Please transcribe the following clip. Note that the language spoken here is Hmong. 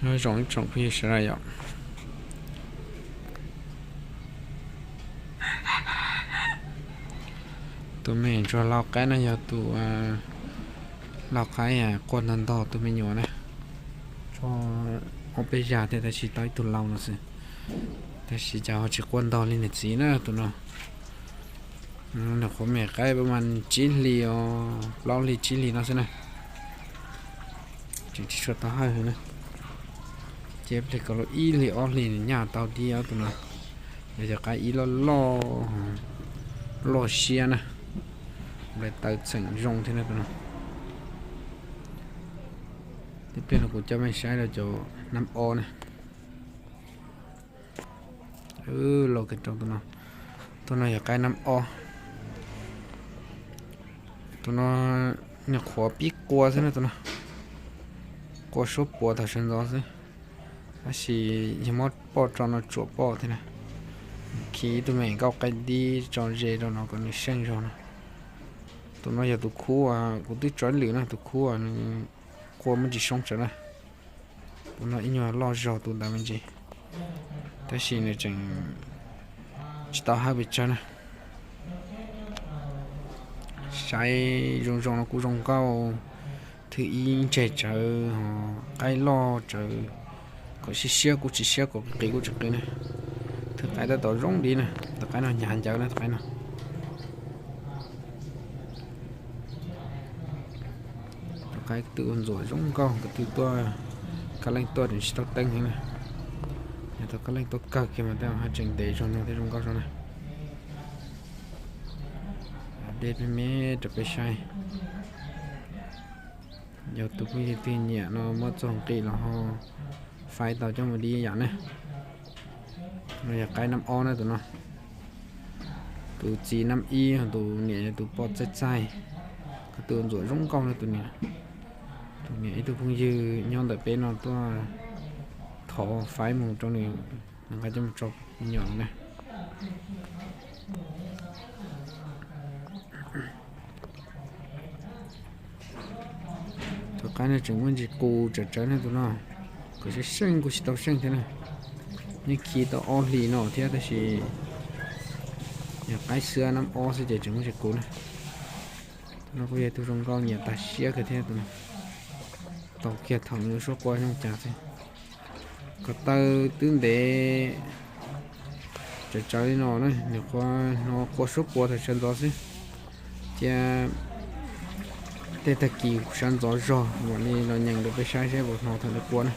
Nyob zoo ib tsoom phooj ywg sawv daws yom. Tus me ntsuag lau qaib no yog tus lau qaib quaj ntog ntog tus me nyuam na. Tso ob peb zag thiab tab sis tau ib tug lau no xwb. Tab sis cas ho tsis quaj ntog li niam txiv na tus no. Nws qhuav me qaib pab mas tsib hlis os, plaub hlis tsib hlis no xwb na. Tseem tsis tshua tau hawj na. Ces plig kaus lus ib hlis ob hlis nws nyaj tau dib tus no. Yog cov qaib ib loj loj, loj siab na. Nplaim taw txheem zoo thiab na tus no. Tib pliag no kuv coj mej saib rau cov nab ob na. Los kawg rau tus no. Tus no yog qaib nab ob. Tus no nws qhuav pib qua xwb na tus no. Qua suab puav thaum sawv ntxov xwb. Tab sis yog muab poj tso no tsuam poj thiab na. Khi ib tug me nkauj qaib dib tso ze rau no kom nws seej zog no. Tus no yog tus khub kuv twb tso ib lwm na, tus khub nws qua muaj tsis soob tsawv na. Tus no ib nyuag loj zog tus ntawd me ntsis, tab sis nws tseem tsis tau hawj pes tsawg na. Saib zoo zoo no kuj zoo nkauj, thwj ib ntseg tsawv, qaib loj tsawv, kom siab siab kuj tsis siab, kom qis kuj tsis qis na. Thwj qaib tab tom zoo li na, tus qaib no hnyav ncawv na tus qaib no. Tus qaib twb ua ntxuam zoo nkauj, tus twb tuaj, kab leej tuaj tseem tsis tau teeb heev na. Yog tus kab leej tuaj kawg kiag mas tej zaum haj tseem ntev zog no thiaj zoo nkauj zog na. Dej me me rau peb saib. Yog tus phooj ywg twg nyiam no muab txog nqi los ho faib tau coj mus dib yam ne. No yog qaib nab ob na tus no. Tus txiv nab ib, tus niam yog tus poj txaij txaij. Ko tw ntxuam zoo nkauj na tus niam. Tus niam ib tug phooj ywg nyob ntawm peb no tuaj thov faib mus rau nws, nws nqa coj mus tso me nyuam na. Tus qaib no tseem muaj ntsis qus tsawv tsawv ne tus no, kom seej seej kuj tsis tau seej thiab na. Yeej khi tau ob hlis no thiab tab sis yog qaib xwb, nab ob xwb ces tseem muaj ntsis qus na. Tus no kuj yog tus zoo nkauj nyiam tag siab kawg thiab tus no. Tau kiag thaum nws suab qua zoo cas xwb. Ko taw twb ntev tsawv tsawv li no na, nws qhuav hnov qua suab qua thaum sawv ntxov xwb. Cia tej tag kis sawv ntxov zog mam li los nyeem rau peb saib seb puas hnov thaum nws qua na.